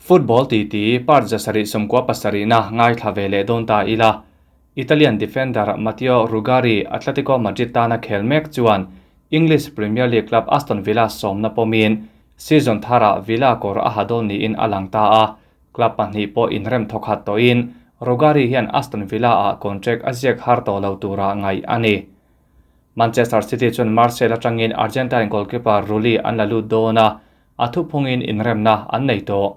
Football titi part 797 na ngaithla ve leh dawn ta ila. Italian defender Matteo Rugari Atletico Madrid tana khel mek chuan English Premier League club Aston Villa sawmna pawmin season thara Villa kawr a ha dawn niin a lang ta a. Club pahnih pawh inrem thawkhat tawhin Rugari hian Aston Villa ah contract a ziak har tawh lo tura ngaih a ni. Manchester City chuan Marseille atangin Argentine goalkeeper Rulli an la lut dawn a, a thuphungin inremna an nei tawh.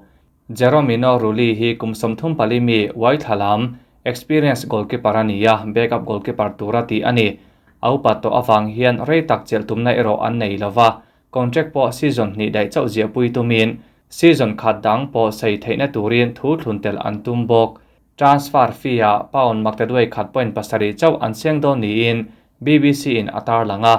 Jeromino Rulli hi kum 34 mi uai lam experience goalkeeper a ni a, backup goalkeeper tura tih a ni. A upat tawh avang hian rei tak chelh tumna erawh an nei lova, contract pawh season hnih daih chauh ziah pui tumin season khat dang pawh sei theihna turin thu thlun tel an tum bawk. Transfer fee a pound 1.7 chauh an seng dawn niin BBC in a tarlang a.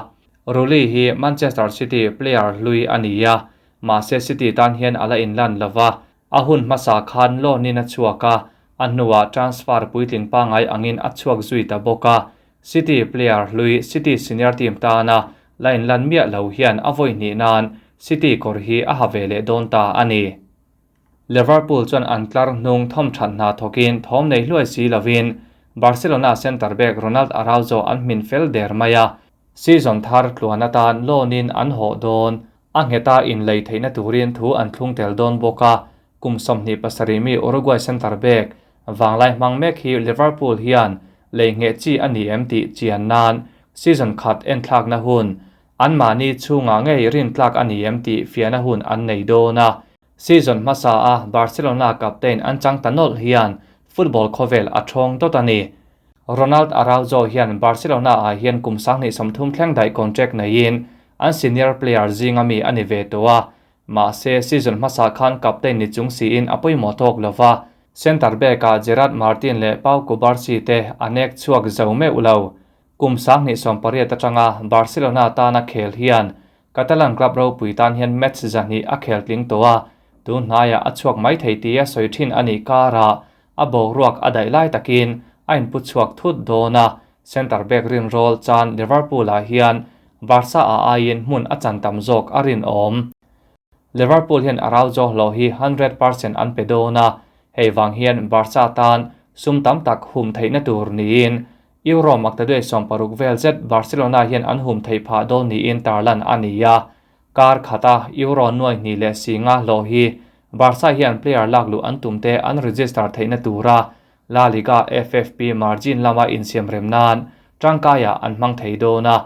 Rulli hi Manchester City player hlui a ni a, mahse City tan hian ala inlan lova, a hun hmasa khan loan in a chhuak a, a hnuah transfer puitling pangai angin a chhuak zui ta bawk a. City player hlui City senior team tana la inlan miah lo hian a vawi hnih nan City kawr hi a ha ve leh dawn ta a ni. Liverpool chuan an tlar hnung thawm that hna thawkin thawm nei hluai si lovin Barcelona centre back Ronald Araujo an hmin fel der mai a, season thar tluan atan loan in an hawh dawn. A ngheta in lei theihna turin thu an thlung tel dawn bawk a, kum 27 mi Uruguay centre back vanglai hmang mek hi Liverpool hian lei nge chi a ni em tih chian nan season khat en thlak na hun an mahni chhunga ngei rin tlak a ni em tih fiahna hun an nei dawn a. Season hmasa a Barcelona captain an chang ta nawlh hian football khawvel a thawng dawt a ni. Ronald Araujo hian Barcelona ah hian kum 2030 thleng daih contract neiin an senior player zinga mi a ni ve tawh a, mahse season hmasa khan captain ni chung siin a pawimawh tawk lova, centre back ah Gerard Martin leh Pau Cubarsí te a nek chhuak zo meuh lo. Kum 2018 atanga Barcelona tana khel hian Catalan club ropui tan hian match zahnih a khel tling tawh a, tun hnaiah a chhuak mai thei tia sawi thin a nih karah a boruak a daih lai takin a inpu chhuak thut dawn a, centre back rin roll chan Liverpool ah hian Barca a aiin hmun a chan tam zawk a rin awm. Liverpool hian Araujo hlo hi 100% an pe dawn a, hei wang hian Barca tan sum tam tak hum theihna tur niin Euro 160 vel zet Barcelona hian an hum thei phah dawn niin tarlan a ni a. Kar khata Euro nuai hnih leh singa hlo hi Barca hian player lak luh an tum te an register theihna tura La Liga FFP margin lama insiam rem nan tangkaia an hmang thei dawn a.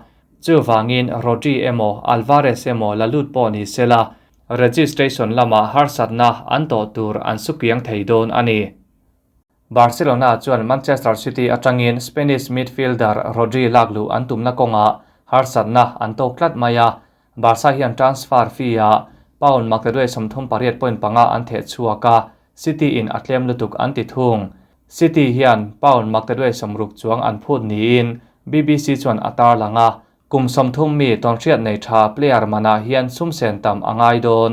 Chuwangin Rodri emaw Alvarez emaw la lut pawh ni sela registration lama harsatna an tawh tur an sukiang thei dawn a ni. Barcelona chuan Manchester City atangin Spanish midfielder Rodri lak luh an tumna kawnga harsatna an tawk tlat mai a. Barca hian transfer fee a pound 138.5 an theh chhuak a, City in a tlem lutuk an ti thung. City hian pound 160 chuang an phut niin BBC chuan a tarlang a, kum 30 mi tawnhriat nei tha player mana hian sum sen tam a ngai dawn.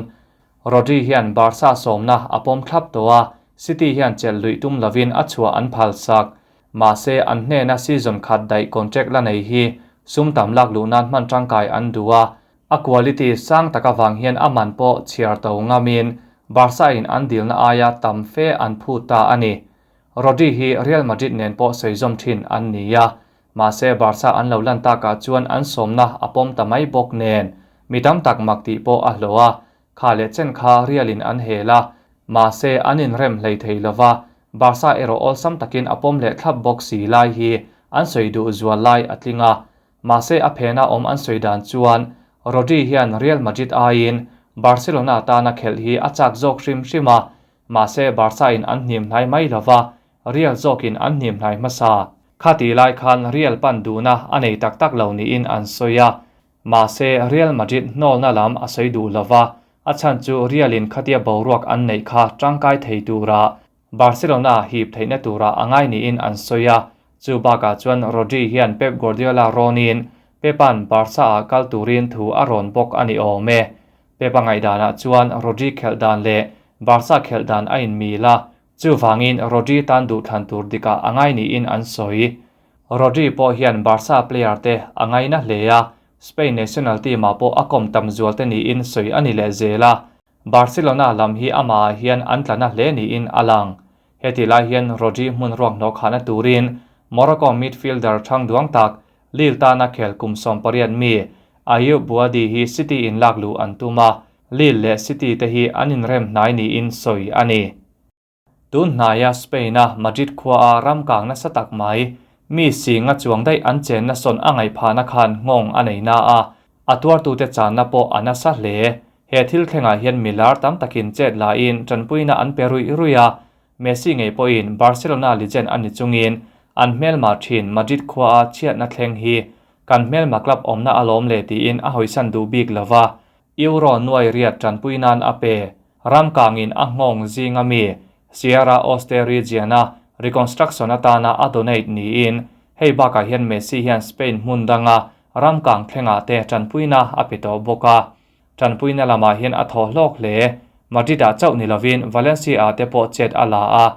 Rodri hian Barca sawmna a pawm thlap tawh a, City hian chelh luih tum lovin a chhuah an phal sak. Mahse an hnena season khat daih contract la nei hi sum tam lak luh nan hman tangkai an du a, a quality sang taka wang hian a man pawh chhiar to ngamin Barca in an dilna aia tam fe an phut ta a ni. Rodri hi Real Madrid nen pawh sawi zawm thin an ni a, mahse Barca an lo lan takah chuan an sawmna a pawm ta mai bawk nen mi tam tak mak tih pawh a hlo a, kha leh chen kha Real in an hel a, mahse an inrem hlei thei lova, Barca erawh awlsam takin a pawm leh thlap bawk si lai hi an sawi duh zual lai a tling a. Mahse a phena awm an sawi dan chuan Rodri hian Real Madrid aiin Barcelona tana khelh hi a chak zawk hrim hrim a, mahse Barca in an hnim hnai mai lova, Real zawkin an hnim hnai hmasa. Khati lai khan Real pan duhna a nei tak tak lo niin an sawi a, mahse Real Madrid hnawlna lam a sawi duh lova, a chhan chu Real in khatia boruak an neih kha tangkai thei tura Barcelona hip theihna tura a ngai niin an sawi a. Chu bakah chuan Rodri hian Pep Guardiola rawnin Pepan Barca ah kal turin thu a rawn bawk a ni awm e. Pepa ngaihdanah chuan Rodri khelh dan leh Barca khelh dan a in mil a, chuwangin Rodri tan duh thlan tur dikah a ngai niin an sawi. Rodri pawh hian Barca player te a ngaina hle a, Spain national team ah pawh a kawm tam zual te niin sawi a ni leh zel a. Barcelona lam hi amah ah hian an tla na hle niin a lang. Heti lai hian Rodri hmun ruak hnawh khahna turin Morocco midfielder thang duang tak Lille tana khel kum 18 mi Ayyoub Bouaddi hi City in lak luh an tum a, Lille leh City te hi an inrem hnai niin sawi a ni. Tun hnaia Spain-a Madrid khuaa ram kang nasa tak mai, mi singa chuang daih an chenna sawn a ngaihphahna khan nghawng a nei na a, a tuartute channa pawh a nasa hle. He thil thlengah hian mi lar tam takin chet laiin tanpuina an pe ruih ruih a, Messi ngei pawhin Barcelona legend a ni chungin an hmelma thin Madrid khuaa chhiatna thleng hi kan hmelma club awmna alawm le tiin a hawisan duh bik lo va, Euro nuai riat tanpui nan a pe. Ram kangin a nghawng zinga mi Sierra Oeste region-a reconstruction atana a donate niin hei bakah hian Messi hian Spain hmun danga ram kang thlengah te tanpuina a pe tawh bawk a. Tanpuina lamah hian a thaw hlawk hle. Madrid-ah chauh ni lovin Valencia-ah te pawh chet a la a.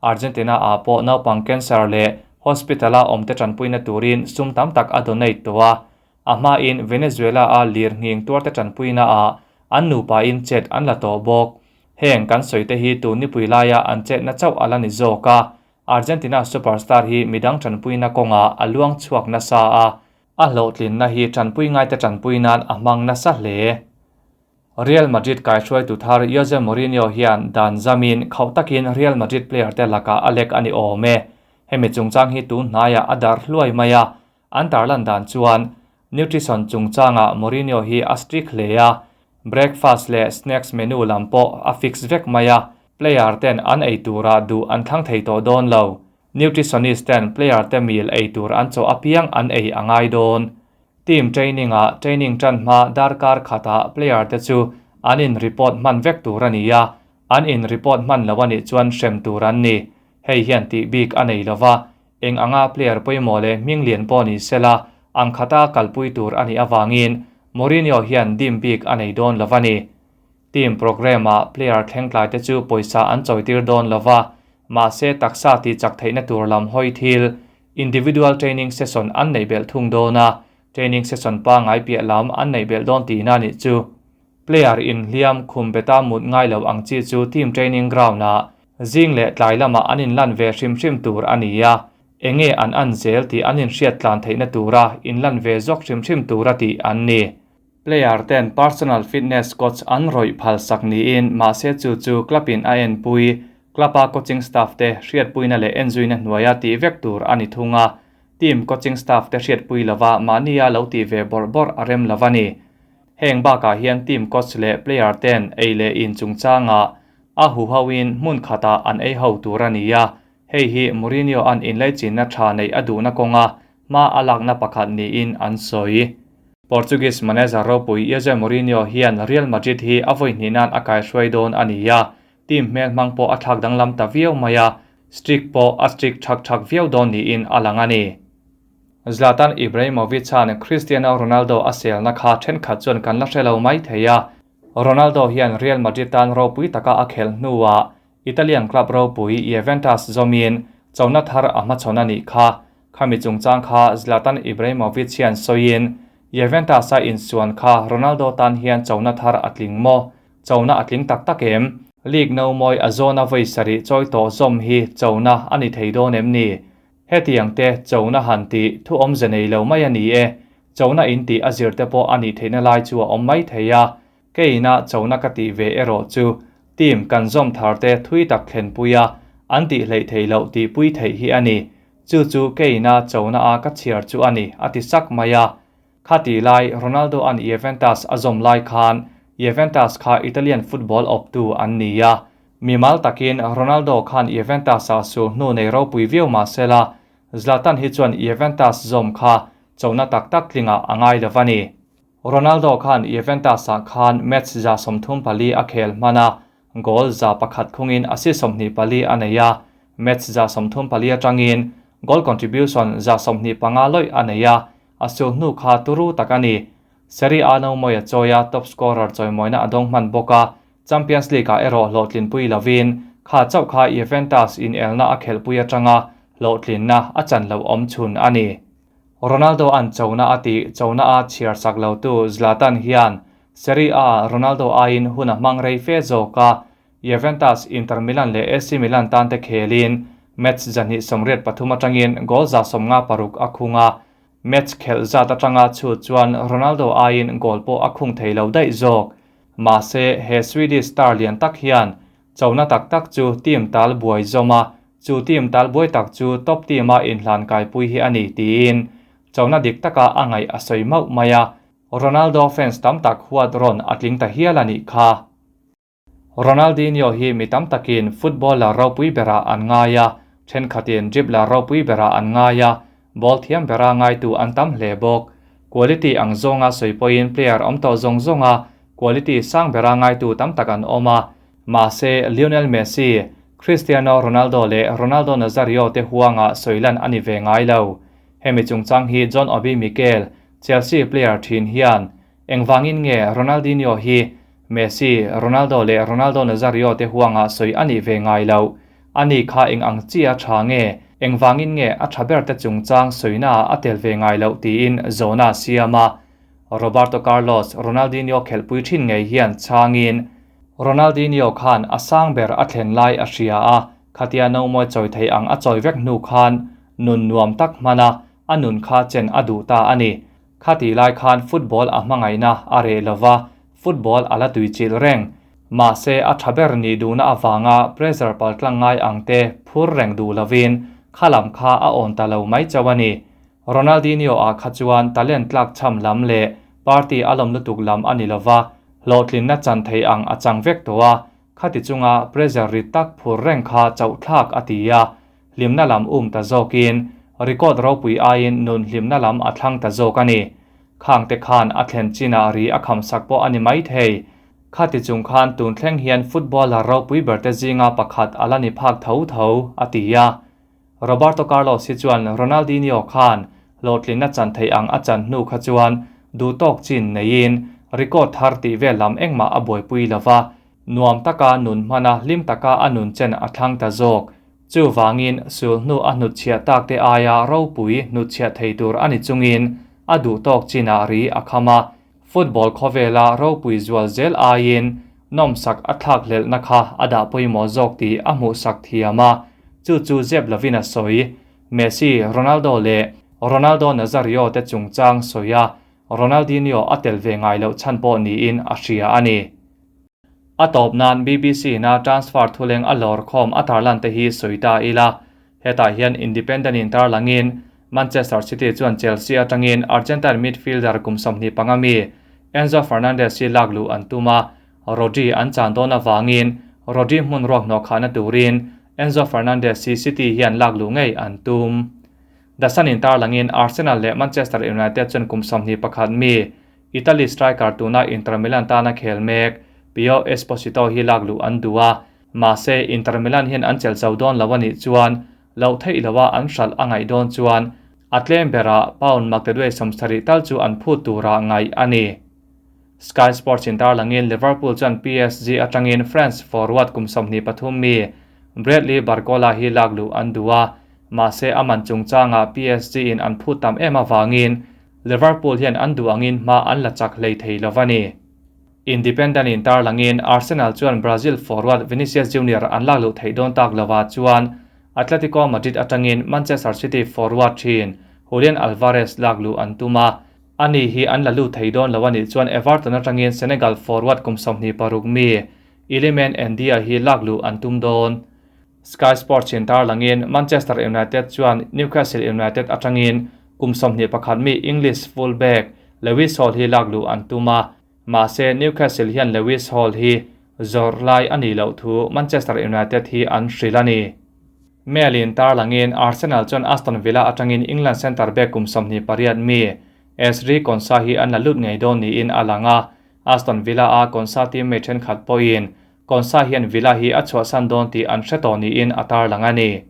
Argentina-ah pawh naupang cancer leh hospital-a awmte tanpuina turin sum tam tak a donate tawh a. A hmain Venezuela-a lir nghing tuarte tanpuina-ah an nupain chet an la tawh bawk. Heng kan sawi te hi tun nipui laia an chetna chauh a la ni zawk a, Argentina superstar hi midang tanpuina kawngah a luang chhuak nasa a, a hlawhtlinna hi tanpui ngaite tanpui nan a hmang nasa hle. Real Madrid kaihruaitu thar Jose Mourinho hian dan zamin khauh takin Real Madrid player te lakah a lek a ni awm e. Hemi chungchang hi tun hnaiah a darh hluai mai a, An tarlan dan chuan nutrition chungchangah Mourinho hi a strict hle a, breakfast leh snacks menu lam pawh a fix vek mai a, player ten an ei turah duh an thlang thei tawh dawn lo. Nutritionist ten player te meal ei tur an chawh apiang an ei a ngai dawn. Team training ah training tan hma darkar khatah player te chu an in report hman vek tur a ni a, an in report hman lo a nih chuan hrem tur an ni. Hei hian tih bik a nei lova, Eng anga player pawimawh leh hming lian pawh ni sela, ang khata kalpui tur a nih avangin Mourinho hian dim bik a nei dawn lo a ni. Team programme-ah player thlengtlai te chu pawisa an chawitir dawn lo va, mahse taksa tihchak theihna tur lam hawi thil, individual training session an neih belh thung dawn a, training session pangngai piah lam an neih belh dawn tihna nih chu. Player inhliam khum beta mut ngai lo ang chi chu team training ground-ah Zing leh tlai lamah an inlan ve hrim hrim tur a ni a, enge an an zel tih an inhriat tlan theihna tura inlan ve zawk hrim hrim tura tih an ni. Player ten personal fitness coach an rawih phal sak niin mahse chu chu club in a enpui, club a coaching staff te hriatpuina leh enzuina hnuaia tih vek tur a ni thung a, team coaching staff te hriatpui lova mahnia lo tih ve bawrh bawrh a rem lo a ni. Heng bakah hian team coach leh player ten ei leh in chungchangah a huhoin hmun khatah an ei ho tur a ni a, hei hi Mourinho-a'n inlaichinna tha neih a duhna kawnga hma a lakna pakhat niin an sawi. Portuguese manager ropui Jose Mourinho hian Real Madrid hi a vawi hnih nan a kaihruai dawn a ni a, team hmelhmang pawh a thlak danglam ta viau mai a, streak pawh a streak thak thak viau dawn niin a lang a ni. Zlatan Ibrahimovic-a'n Cristiano Ronaldo a selna kha thenkhat chuan kan la hre lo mai thei a, Ronaldo hian Real Madrid tan ropui taka a khelh hnuah Italian club ropui Juventus zawmin chona thar a hmachhawn a nih kha. Khami chungchang kha Zlatan Ibrahimovic hian sawiin, Juventus-a insuan kha Ronaldo tan hian chona thar a tling maw? Chona a tling tak tak em? League no mawi a zawna vawi sarih chawi tawh zawm hi chona a ni thei dawn em ni? Hetiang te chona han tih thu awmze nei lo mai a ni e. Chona in tih a zir te pawh a nih theihna lai chu a awm mai thei a. Keina chona ka tih ve erawh chu team kan zawm thar te thui tak thlenpui a, an tih hleih theih loh tihpui theih hi a ni. Chu chu keina chona a ka chhiar chu a ni, a ti sak mai a. Kha tih lai Ronaldo an Juventus a zawm lai khan Juventus kha Italian football awptu an ni a. Mimal takin Ronaldo khan Juventus ah sul hnu nei ropui viau mah sela, Zlatan hi chuan Juventus zawm kha chona tak tak tlingah a ngai lo a ni. Ronaldo khan Juventus ah khan match 34 a khel hman a, goal 100 khungin assist 24 a nei a, match 34 atangin goal contribution 25 lawih a nei a, a sul hnu kha turu tak a ni. Serie A no mawi a chawi a, top scorer chawimawina a dawng hman bawk a, Champions League ah erawh hlawhtlinpui lovin kha chauh kha Juventus in elna a khelhpui atanga hlawhtlinna a chan lo awm chhun a ni. Ronaldo an chona a tih chona a chhiar sak lo tu Zlatan hian Serie A-ah Ronaldo aiin hun a hmang rei fe zawk a, Juventus, Inter Milan leh AC Milan tan te khelin match 283 atangin goal 56 a khung a, match khelh zat atanga chhut chuan Ronaldo aiin goal pawh a khung thei lo daih zawk. Mahse, he Swedish star lian tak hian chona tak tak chu team tal buai zawm a, chu team tal buai tak chu top team-a inhlan kaipui hi a ni tiin chona dik taka a ngaih a sawi mauh mai a, Ronaldo fans tam tak huat rawn a tling ta hial a nih kha. Ronaldinho hi mi tam takin footballer ropui berah an ngai a, thenkhatin dribbler ropui berah an ngai a, ball thiam bera ngaitu an tam hle bawk. Quality ang zawnga sawi pawhin player awm tawh zawng zawnga quality sang bera ngaitu tam tak an awm a, mahse Lionel Messi, Cristiano Ronaldo leh Ronaldo Nazario te huanga sawi lan a ni ve ngai lo. Hemi chungchang hi John Obi Mikel, Chelsea player thin hian Engvangin nge Ronaldinho hi Messi, Ronaldo leh Ronaldo Nazario te huangah sawi a nih ve ngai loh? Ani kha eng ang chi a tha nge? Engvangin nge a tha ber te chungchang sawinaah a tel ve ngai loh tiin zawhna a siam a. Roberto Carlos, Ronaldinho khelhpui thin ngei hian chhangin, Ronaldinho khan a sang ber a thlen lai a hria a, khatia nomawi chawi thei ang a chawi vek hnu khan nun nuam tak hman a, a nun kha chen a duh ta a ni. Khatih lai khan football a hmangaihna a reh lova, football a la tuichilh reng. Mahse, a tha ber nih duhna avanga pressure paltlang ngai ang te phur reng duh lovin khalam kha a awn ta lo mai chauh a ni. Ronaldinho-ah kha chuan talent tlak chham lam leh party a lawm lutuk lam a ni lova, hlawhtlinna chan thei ang a chang vek tawh a, khati chunga pressure rit tak phur reng kha chauhthlak a ti a, hlimna lam um ta zawkin record ropui aiin nun hlimna lam a thlang ta zawk a ni. Khangte khan a thlen chinah ri a kham sak pawh a ni maithei. Khati chung khan tun thleng hian footballer ropui berte zinga pakhat a la ni phak tho tho, a ti a. Roberto Carlos hi chuan Ronaldinho khan hlawhtlinna chan theih ang a chan hnu kha chuan duhtawk chin neiin record thar tih vel lam engmah a buaipui lova, nuam taka nun hmana hlim taka a nun chen a thlang ta zawk. Chuvangin, sulhnu a hnutchhiah tak te aia ropui hnutchhiah thei tur a ni chungin a duhtawk chinah ri a kham a, football khawvela ropui zual zel aiin nawmsak a thlakhlelhna kha a dah pawimawh zawk tih a hmuhsak thiam a, chu chu zep lovin a sawi. Messi, Ronaldo leh Ronaldo Nazario te chungchang sawi a, Ronaldinho a tel ve ngai loh chhan pawh niin a hria a ni. A tawp nan BBC na transfer thuleng a lawr khawm a tarlan te hi sawi ta ila. Hetah hian Independent in tarlangin Manchester City chuan Chelsea atangin Argentine midfielder kum 25 mi Enzo Fernandez hi lak luh an tum a, Rodri an chan dawn avangin Rodri hmun ruak hnawh khahna turin Enzo Fernandez hi City hian lak luh ngei an tum. The Sun in tarlangin Arsenal leh Manchester United chuan kum 21 mi Italy striker tuna Inter Milan tana khel mek Pio Esposito hi lak luh an duh a, mahse Inter Milan hian an chelh zo dawn lo a nih chuan loh theih loha an hralh a ngaih dawn chuan a tlem berah pound maktaduai 70 tal chu an phut tura ngaih a ni. Sky Sports in tarlangin Liverpool chuan PSG atangin France forward kum 23 mi Bradley Barcola hi lak luh an duh a, mahse a man chungchangah PSG in an phut tam em avangin Liverpool hian an duh angin hma an la chak hlei thei lo a ni. Independent in tarlangin Arsenal chuan Brazil forward Vinicius Junior an lak luh theih dawn tak lovah chuan Atletico Madrid atangin Manchester City forward thin Julian Alvarez lak luh an tum a, ani hi an la lut thei dawn lo a nih chuan Everton atangin Senegal forward kum 26 mi Iliman Ndiaye hi lak luh an tum dawn. Sky Sports in tarlangin Manchester United chuan Newcastle United atangin kum 21 mi English fullback Lewis Hall hi lak luh an tum a, mahse Newcastle hian Lewis Hall hi zawrh lai a nih loh thu Manchester United hi an hrilh a ni. Mail in tarlangin Arsenal chuan Aston Villa atangin England centre back kum 28 mi Ezri Konsa hi an la lut ngei dawn niin a lang a, Aston Villa a Konsa teammate thenkhat pawhin Konsa hian Villa hi a chhuahsan dawn tih an hre tawh niin a tarlang a ni.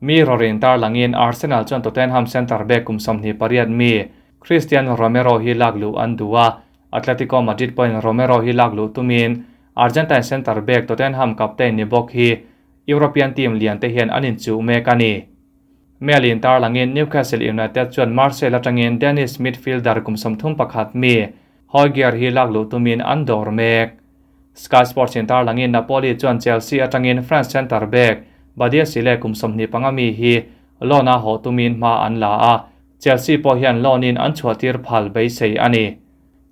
Mirror in tarlangin Arsenal chuan Tottenham centre back kum 28 mi Cristian Romero hi lak luh an duh a, Atletico Madrid pawhin Romero hi lak luh tumin Argentine centre back Tottenham captain ni bawk hi European team lian te hian an inchuh mek a ni. Mail in tarlangin Newcastle United chuan Marseille atangin Danish midfielder kum 31 mi. Hojbjerg hi lak luh tumin an dawr mek. Sky Sports in tarlangin Napoli chuan Chelsea atangin France centre back Badiashile kum 25 mi hi loan a hawh tumin hma an la a, Chelsea pawh hian loan in an chhuahtir phal beisei a ni.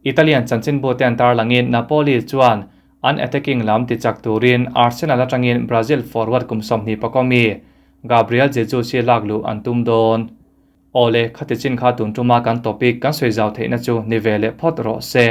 Italian chanchinbu te an tarlangin Napoli chuan an attacking lam tichak turin Arsenal atangin Brazil forward kum 24 mi Gabriel Jesus hi lak luh an tum dawn. Awle, khati chin kha tun tuma kan topic kan sawi zau theihna chu ni ve leh phawt rawh se.